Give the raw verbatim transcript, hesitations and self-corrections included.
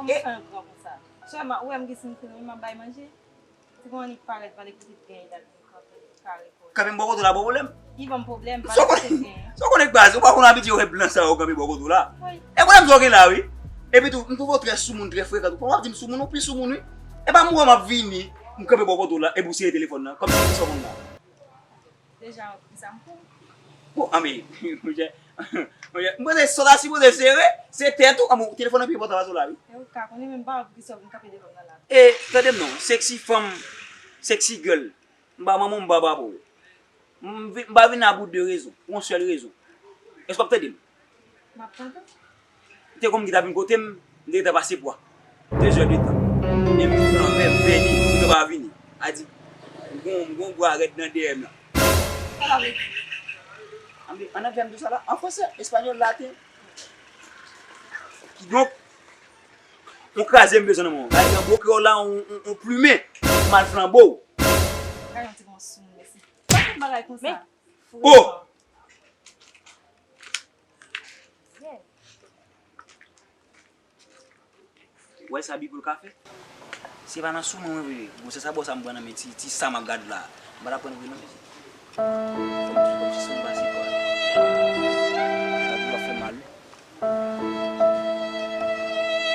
Kòman sa, yon gran konsa? Sèlman, ou wè m gen sinik nan men m, m ap bay manje. Ti gon annik parèt, pale pitit gen, l al vin kanpe, kare kò l. Kanpe m bò kote w la, ba w pwoblèm? Li ban m pwoblèm, pale pitit gen. Sa w konnen k baz, ou pa konn abitye wè blan sa yo kanpe bò kote w la. Wi. E pwoblèm sa w gen la, wi. Epi tou, m twouve w trè soumoun, trè frekan tou. Fò w ap di m soumoun, ou pi soumoun, wi. E pa m wè m ap vini, m kanpe bò kote w la, epi w sere telefòn nan, kòmsi ki sa w konn la. Deja, w ap di sa m pou. Bon, anben, monchè, monchè, m panse sò ta sipoze sere, se tèt ou, anben, telefòn nan pi enpòtan pase w la, wi. E ou ka konnen, men m pa wè poukisa w vin kanpe devan m nan la. E, tande m non, sexy fanm, sexy girl, m pa manman w, m pa papa w. M vi- m pa vin la pou de rezon, pou yon sèl rezon. Èske w ap tande m? M ap tande. Te gon moun ki t ap vin kote m, m te gentan pase bwa. De zè de tan. E m pran vè, m vini, moun nan pa vini. A di, m gon, m gon bwa rèd nan dèyè m nan. Sa sa vle di? Ann, ann anglè m di w sa la, an fransè, espanyòl, laten. Kidonk, yon kraze m bezwen nan men w. Gade yon bon kreyòl la, yon, yon, yon plimen, m al flanbo w. Gade yon ti bon sou moun, mèsi. Pa fè bagay konsa. Oh! Wè sa Biblo ka fè? Se pa nan sou mwen mwen vle. Gwosè sa bò sa m pran nan men ti, ti sa m ap gad la. M pa t ap pran vre non, mesye. Kòmsi, kòmsi se yon basketball.